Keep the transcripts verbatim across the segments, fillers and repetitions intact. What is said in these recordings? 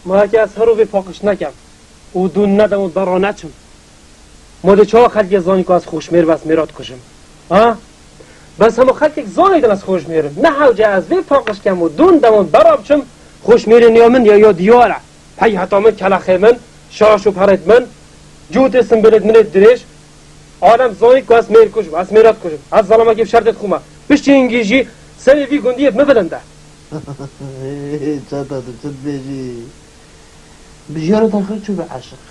Ma heke ez her û vê paqij nekem û dûn nedim û dara neçim, ma dê çawa xelkê zanî ku ez xoşmêr ve ez mêra dikujim? Ha? Bes hema xelkek zanîtin ez xoşmêr im. Ne hewce ez vê paqij kem û dûn dem û dara biçim, xoşmêrê nêya min ya, ya diyar e. Pey heta min, kelexê min, şaş û perêt min, cûtê simbilêt min ê dirêj, alem zanî ku ez mêr kuj im, ez mêra dikujim. Ez zelamekê bi şertê dixwime. Piştî hingî jî serê vî gundiyê bi min bilind e. Çata tu çi dibêjî? Bi jiyara te xwe çû be eşiq.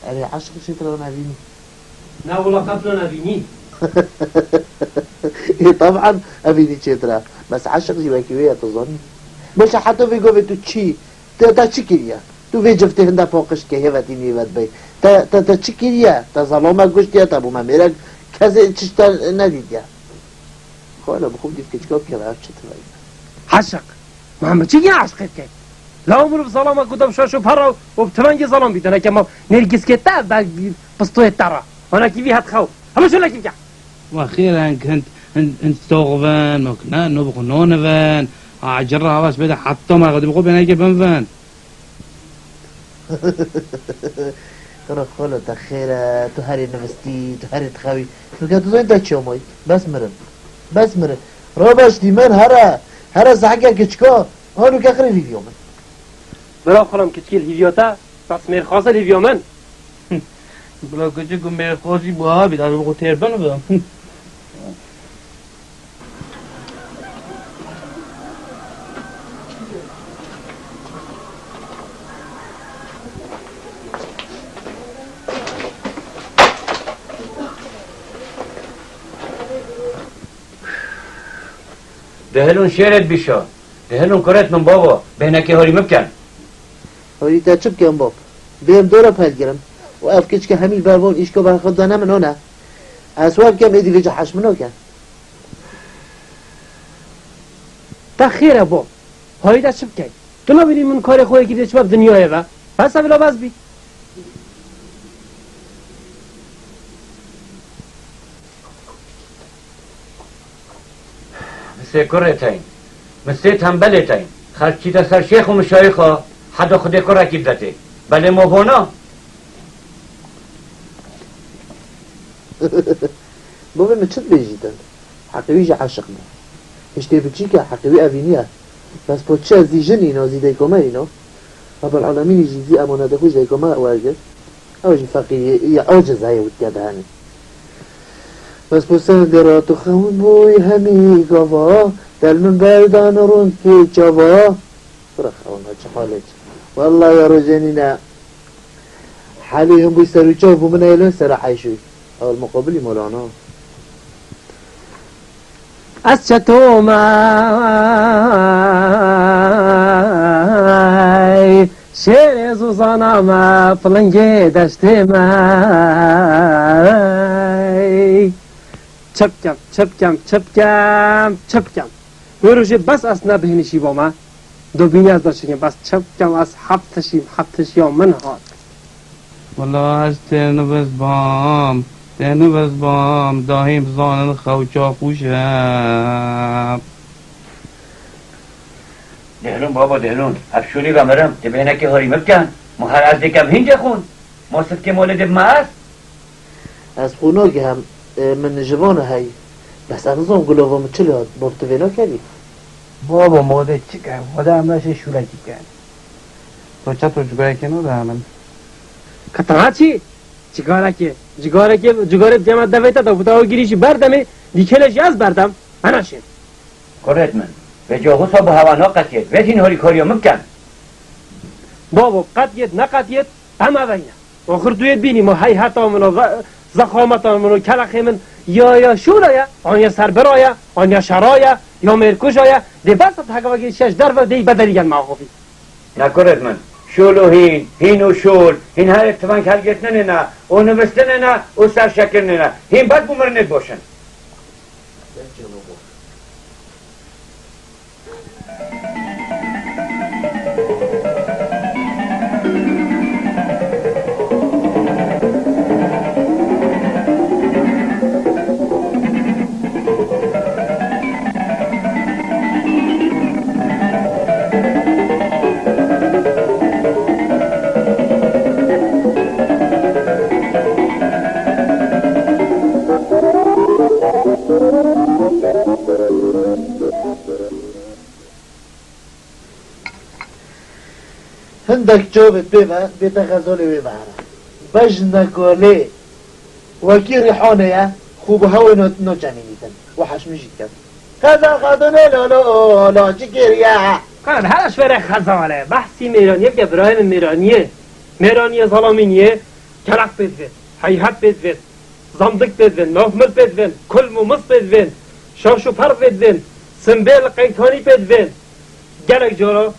Erê, eşiq çêtir e, nevînî. Na wila qet wilo nevînî. Ê, teban evînî çêtir e. Bes eşiq jî wekî wê ye, tu zanî. Baş e, heta vê govê tu çî, te, te çi kiriye? Tu vê ciftê hinda paqij ke hêvetî nîvet bey. Te, te, te çi kiriye? Te zalama kuştiye, te bûme mêrek, kesê çi ji te nedîtiye. Xwela bi xwe dîv keçika bikeve, ev çi tivayî? Eşiq. Ma min çi giya eşqê dikey? Law mirov zalama ku da bi şaş û perra û bi tivengê zalam bî, deneke ma nêrgîskê te be pistoyê te re. Honakî vî het xew. Hemû şolekî bike. Wa xêr e, hind, hind, hind stox vin, nok ne, no bi xwe non vin. Ha, cir re havaş bêde, heta ma xwe dî bi xwe bêneke bin vin. Kuro xolo, te xêr e, tu herê nivistî, tu herê dixewî. Nuke tu zanî te çi amayî? Bes mirin. Bes mirin. Rabeştî min here, here seheke kiçika, ha nuke xirê lîvya min. Bira xulem kiçikê lîvya te, bes mêrxas e lîvya min. Bila kiçik û mêrxas jî buha bî, ez bi xwe têr bin bi. Dihilûn şêrê dibîşa. Dihilûn kurêt min babo, bêhnekê harî min bikin. Harî te çi bikin bab? Bêm dora pelgirim. Û ev kiçke hemî bervan îşka berxwe dane min, o ne? Ez we bikem êdî vêca heş min oke. Te xêr e bo. Hayde çi bikey? Tu nabînî min karê xwe yekî dê çi be bi dinyayê ve? Bes e bila bes bî. Min sê kurê teyn. Min sê tembelê teyn. Xelk çîte ser şêx û mişayîxa, heda xwedê kurekî vedetê. Belê movona. Bavê min çi dibêjîtin? Heqê wî jî eşiq bû. Hiştê biçîk e, heqê wî evînî ye. Bes po çi, ez zî jin îno, zî dayika me îno. Rabbel Alemînî jî zî emanetê xwe ji dayika me wergirt. Ew jî feqîrî ye, aciz heye û dike dihenê. Bes po sendera tu xewin bûyî hemî gava, del min berdan rûn kê çava. Bira xewna çi halê çi? Wellahî ya rojê nîne. Helî hûn bûy ser û çav bû min eylên sera heyşûy. Ew li muqabilî molana. Ez çeto me, şêrê zûzana me, filingê deştê me. Çi bikem, çi bikem, çi bikem, çi bikem? Wê rojê bes ez ne bihênî şîva me. Dobînî ez da çikin, bes çi bikem, ez heft tişîm, heft tişiya min hat. Wela ez tênivist bam, tênivist bam, dahîm zanin xew çaxûş e. Dehlûn babo, dehlûn, ev şûlî ve mirim, dê bêhnekê horî min bikin. Ma her ez dêkem hîn cê xûn. Ma sifkê molê dê bime ez. Ez xwe nagihem, e, min ji vana hey. Bes ez nizam gulava min çi lê hat, bab tu vê nakerî? Baba, ma dê çi ken? Xweda em re şê şûlekî ken. To çet û cigarekê nade min? Ka tena çi? Cigarekê, cigarekê, cigarê dema devê te de, ku te ew girî jî berdemê, dîkêle jî ez berdem. Hena şê. Kurêt min, vêca wisa bi hewa naqetiyêt, vê tîn horî kariya min biken. Babo, qetiyêt, neqetiyêt, em ev eyne. Oxir tu yê bînî, ma hey heta min o, ze-, zexameta min o, kelexê min, ya, ya şûla ye, an ya serbira ye, an ya şera ye, ya mêrkuja ye, dê bes e heke vekî şeş derve dê bedelî gel ma xofî. Na kurêt min, şûl û hîn, hîn û şûl, hîn herê tivang helgirtinê ne û nivîstinê ne û serşekirinê ne. Hîn bes bû mirinê diboşin. Hindek çavê pê ve bête xezalê wê vehera. Bejne golê. Wekî Rîhanê ye, xwe bi hewê no-, noçenî dîtin. Û heşmijî dikin. Xezal xatûnê lolo, lo çi kiriye? Qan, hera ji were xezal e. Behsî mêraniyê bike, birayê min, mêraniyê. Mêraniyê zalamîniyê, kelaq pê divêt, heyhet pê divêt, zamdik pê divên, navmil pê divên, kulm û mis pê divên, şaş û perz pê divên, simbêl qeytanî pê divên. Gelek cara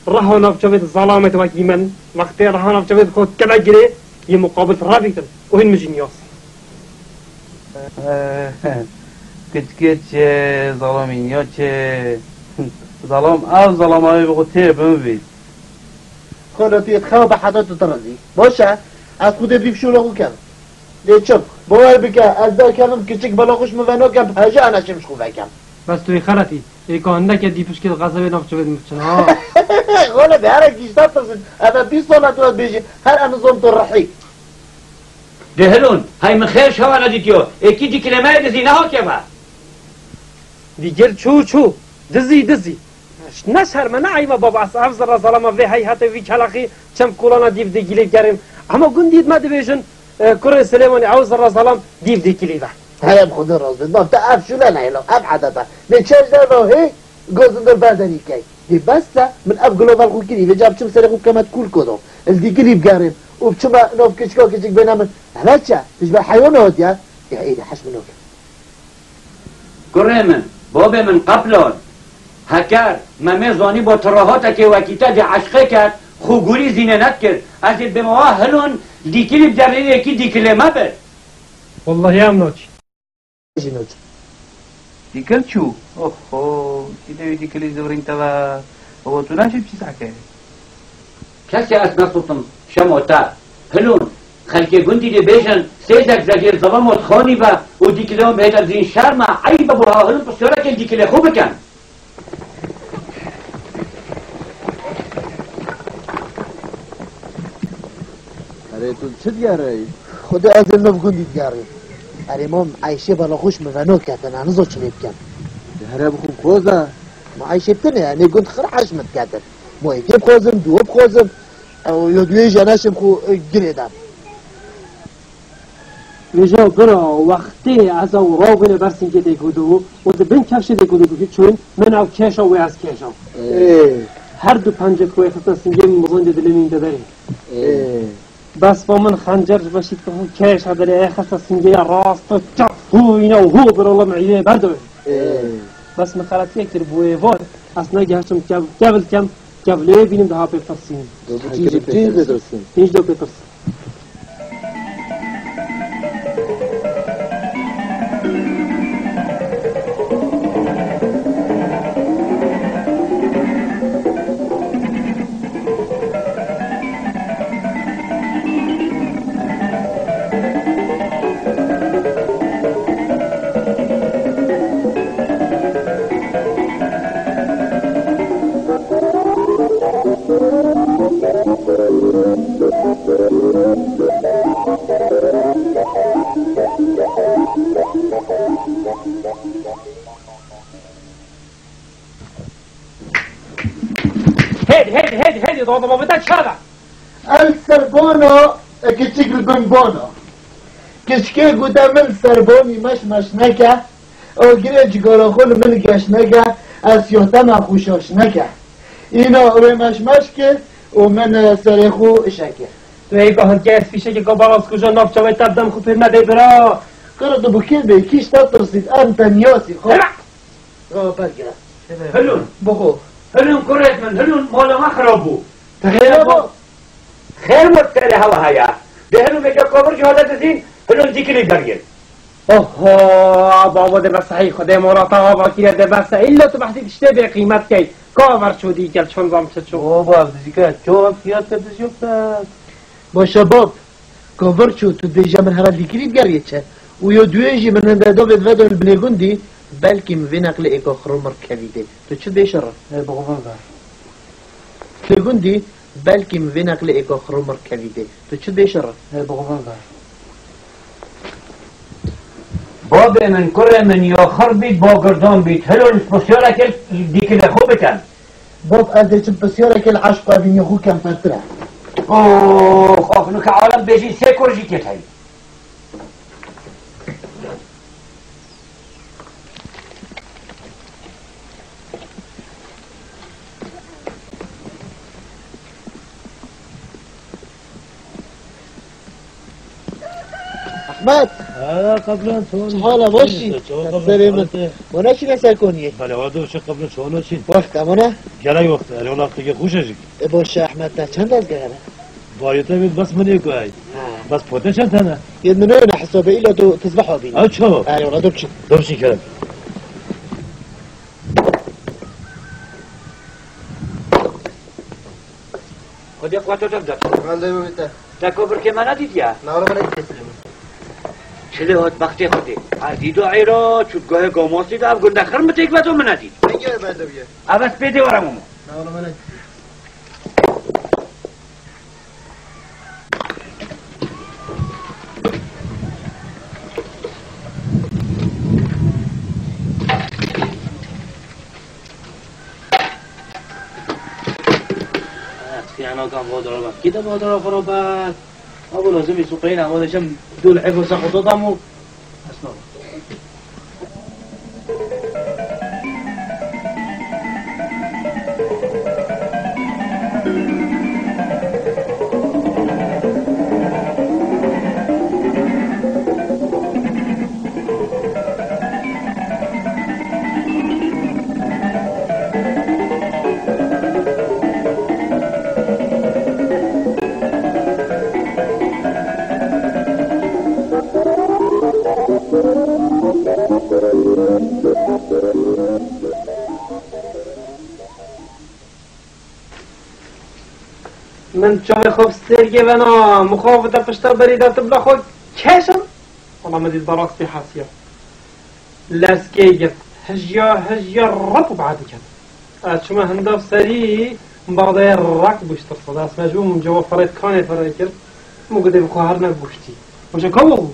reha navçavê di zalamet wekî min, wextê reha navçavê di xwe keve girê, yê muqabil rebîtin û hîn min jî niyas. Kiçikê çi, zalamîniya çi? Zalam, ev zalamavê bi xwe tê bin vî. Xolo tu yê dixewa bi heta tu tirizî. Baş e, ez xwedê bî şûla xwe kevim. Lê çi? Bawer bike, ez derkevim kiçik bela xwe ji min ve nakem, heja ena çim ji xwe vekem. Bes tu yê xeletî. Ê ka hindeke dî pişkê di xezebê nav çivê dimirçin ha. Xole de here gîşta tirsin. Eve bîst sala tu ez bêjî. Her em zon tu rihî. De hilon, hay min xêr şewa nedîtiyo. Ê kî dîkilê me yê dizî neha keve. Dîkil çû çû. Dizî dizî. Ne şerm e, ne eyb e baba, ez ev zirra zalama vê heyhetê vî kelaxî çem kolana dîv dîkilî gerim. Hema gundî me dibêjin, e, kurê Silêmanî ew zirra zalam dîv dîkilî ve. Heye bi Xwedê rast bêt. Bab, te ev şûle neylo, ev edet e. Lê çer derva hê, gozin dur berderî key. Dê bes e, min ev gula vel xwe kirî, vêca biçim serê xwe bikeme kulko do. Ez dîkilî bigerim û biçime nav kiçika kiçik bêne min. Eve çi? Tu ji ber heywana hatiye? Ê, ê, de heş min ok. Kurê min, babê min qeplan. Heker, Memê zanî bo ti rahatekê wekî te dê eşqê ket, xwe gurî zînê nedikir. Ez ê bême wa hilon, dîkilî bi derê yekî dîkilê me bir. Wellahî em naçî. Jî naçî. Dîkil çû? Oho, kî dewî dîkilî zivirîn te ve? Ewa tu naşî çi sehke? Kesê ez nesotim şemo te. Hilon, xelkê gundî dê bêjin, sêzek zegêr zilamo dixanî be û dîkilê wan bihête dizîn şerm e, eyb e bo ha hilon pisyareke dîkilê xwe bikin. Erê tu çi digereyî? Xwedê ez ê nov gundî digerîm. Erê mam Eyşê bela xwe ji min ve naketin, ez nizo çi lê bikim. Di here bixwim koz e. Ma Eyşê tune ye, nê gund xira heş min diketin. Ma yekê bixwazim, duwe bixwazim. Ew ya duwê jî neşim xwe, e, girê dem. Vêca bira, wextê ez ew rawbîne ber singê dê gudu û di bin kefşê dê gudu gudu çûn, min ew kêşa wê ez kêşam. Ê. Her du pencê xwe xiste singê min mizan dê dilê min de derê. Ê. Bes va min xencer ji beşî xwe kêşa dilê ê xiste singê ya rast çap hû îne û hû bir oğlum îvê berdo. Ê. Bes min xeletiyek kir bû ê van, ez negihiştim kev-, kevil kem, kevlê bînim daha pê tirsînim. Hîç de pê tirsînim. Hêdî, hêdî, hêdî, hêdî, dada baba te çawa? El serbona, e, kiçik li bin bona. Kiçikê gote min serbonî meş meş neke, o girê cigara xwe li min geş neke, ez siyotema xwe şaş neke. Îna wê meş meş kir û min, e, serê xwe işe kir. Tu ê gahilkê ez fîşekê ka balas kuja nav çavê te dem xwe pêr nedê bira. Kira tu bi kê bê, kîş te tirsît, em te niyasî xwe. Hela! Ra bergira. Hilûn. Bixo. Hilûn kurêt min, hilûn mala me xirab bû. Xêr bo. Xêr bo, serê hewa haya. Dê hilo mêja kavir jî hate dizîn, hilo dîkilî gergin. Oho, babo dê be sehî Xwedê mora te ava kiriye dê be se. Îlla tu behsî tiştê bê qîmet key. Kavir çû dîkil çon zam çi çû. Baba, dizîke, çon fiyat te dizî yok da. Boşa bab. Kavir çû, tu dêje min hera dîkilî digeriye çi? Û yo duyê jî min hinde dovê divedo li binê gundî, belkî min vê neqlê êka xirû mir kevî dê. Tu çi dê şer? Ê, bixwe ver. Binê gundî, belkî min vê neqlê êka xirû mir kevî dê. Tu çi dê şer? Ê, bixwe ver. Babê min, kurê min, ya xir bît, bagirdan bît. Hilon pisyareke dîkilê xwe bikin. Bab, ez dê çim pisyareke li eşq û evîniyê xwe kempertir e. Ox, ox, nuke alem bêjî sê kor jî tê heyî. Ehmed! Ha, qeblan, çawan. Çi hala, baş î? Çawan qeblan, serê min. Çawan te? Wana çîne ser koniyê? Belê, wa do çi qeblan, çawan çîn? Wext, emana? Gelek wext, erê, wala tike xweş e jî. E, baş e, Ehmed, te çend dezgeh hene? Bariyê te bêt, bes min ê ku ey. Ha. Bes pote çend tane? Yê min ne hesabê, îla tu tizbeh abî. Ha, çawa? Erê, wala do çi? Do çi kerem? Xwedê xwe to dev de. Van de bibite. Te ko birkê me nedîtiye? Na, oğlum, ne diyorsun? Çilê hat bextê Xwedê. Ez dî do eyra, çût gohê Gomasî de ev gundê xir min têk veto min nedît. Ne gel ben de bir yer. Ev ez pê dê were mama. Na, oğlum, ne diyorsun? Ez xiyana kam bo dora bak. Kî de bo dora xwe ro bak? Abo lazim î suqeyna, abo de şem dul hebo sa xwe to damo. Esna. Min çavê xwe bi stêrgê vena, mixabite pişta berî de tu bila xwe keşin. Wala min dît berastî hesiya. Lezkê girt, hijiya, hijiya rep û badî ket. Ez çûme hinda serî, min berdayê rek bû ji tirsa. Dest me ji bo min cewab ferê kanê ferê kir. Min got, dê bi xwe her ne goştî. Hoca ka bû?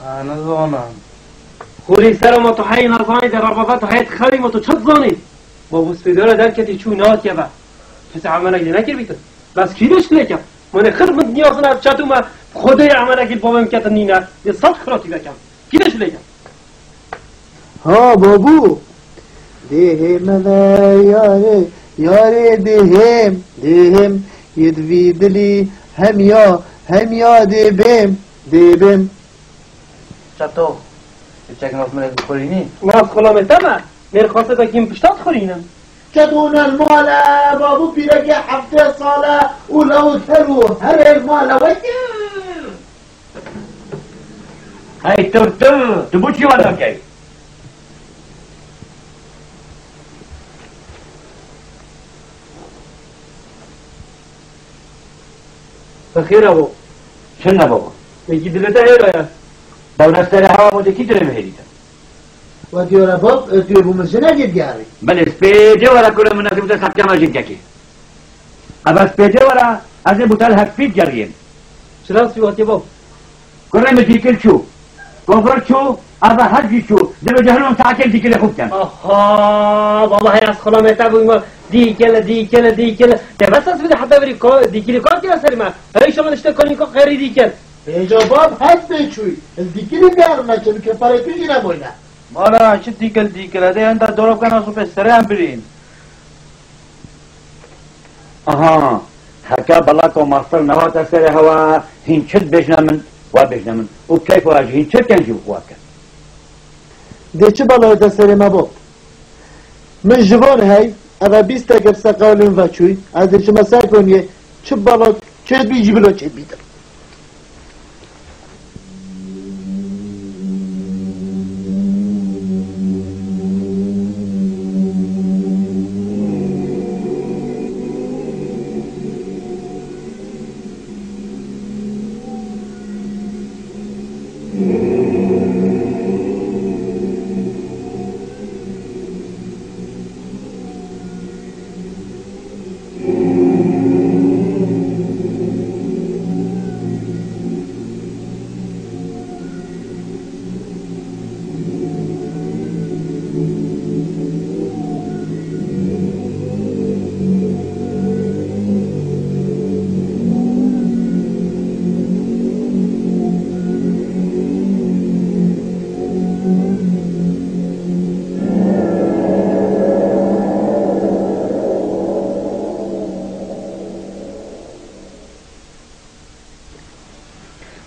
A, nizanim. Xûrî sera ma tu heyî nezanî de rebava tu heyî dixewî ma tu çi dizanî? Ma bû spêdara derketî çû natiye ve. Kesê emelek lê nekir bîtin. Bes kî dişt lê ket? Mane xir min niyazin ev çet û me xwedê emelekî bavê min ketin nîne. Dê sed xiratî vekem. Kî dişt lê ket? Ha, babû. Dê hême ve yarê, yarê dê hêm, dê hêm. Yê di vî dilî hem ya, hem ya dê bêm, dê bêm. Çato, tu çek nas min ez bixwînî? Nas xulamê te me. Mêr xwase de kîm pişta dixwînim. Çato nel male, babû pîreke heftê sale û lewt her û herêl male wekir. Hey, tur, tur, tu bo çi wan nakey? Bi xêr e bo. Çi ne baba? Yekî dilê te hêra ye. Dewlet serê hewa bo de kî dilê min hêrî te? We diyore bab, tu yê bo min jinekê digerî. Belê, spêdê were kure min ez ê bûte sepkena jinkekê. Ev ez pêdê were, ez ê bûte li hevpî digeriyêm. Çira siwatê bab? Kurê min dîkil çû. Kofir çû, ev e her jî çû. Divê cehilon saetên dîkilê xwe bikin. Aha, vallahi ez xulamê te bûyim. Dîkil, dîkil, dîkil. Te bes ez bide heta verî ko-, dîkilî kar kire serî me. Hey şama işte konî ko xêrî dîkil. Êca bab hest pê çûyî. Ez dîkilî bigerime çi bi kefaretî jî neboyne. Mala çi dîkil dîkil. Hede henda dorab kena supê serê em birîn. Aha, heke belako mastir nehate serê hewa, hîn çi dibêjne min, wa bêjne min. Û keyf wa jî hîn çi ken jî bi xwe ke. Dê çi belayê te serê me bo? Min ji van hey, Eve bîst eger seqewlên veçûyî, ez ê çime ser koniyê, çi balo çêdbî jî bilo çêdbî dir.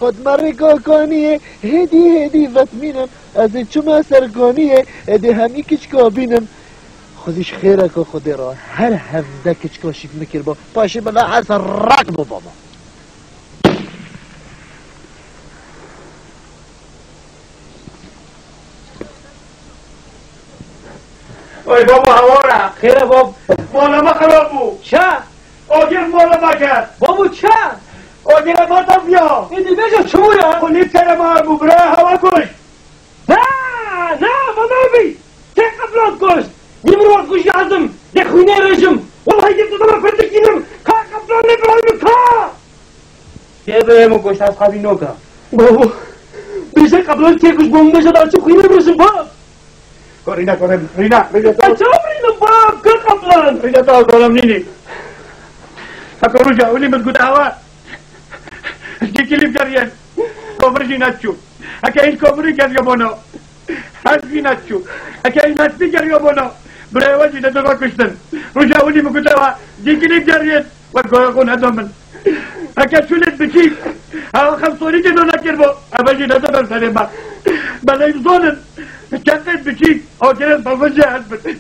Xwe di merrê kakaniyê hêdî hêdî vetmînim. Ez ê çima ser kaniyê, ê dê hemî kiçka bînim. Xwezî ji xêreke Xwedê re her hevde kiçka şît min kirba. Paşê bila ez rak bû baba. Oy baba hawara. Xêr e bab. Mala me xerab bû. Ça? Agir mala me kir. Babo ça? Agir me tafiya. Êdî bêje çi bû ya? Xulî kere me bû bira hewa kuş. Na, na, bana bî. Te qeblan kuşt. Nimrod kuşt yazdım. De xwînê rejim. Wallahî gir dodama pirtikînim. Ka qeblan ne bira min ka. Kê bi min kuşt ez xebî noka. Babo. Bêje qeblan kê kuşt bo min bêje da çi xwînê rejim bab. Ko Rîna, ko Rîna, Rîna, Rîna, Ka çav Rîna bab, ka qeblan. Rîna, ta zalim nînî. Heko roja ewilî min got awa. Ji kilîf geriyen. Komir jî neçû. Heke hîn komir geriya bona. Hesp jî neçû. Heke hîn hespî geriya bona. Birayê we jî ne dibe kuştin. Roja ewilî min got awa. Ji kilîf geriyen. We goya xwe neda min. Heke şûlên biçîk, hewa xem sorî jê do nekirbo, eve jî neda ber serê me. Belê em zonin, çendên biçîk, agirên mezin jê hest bin.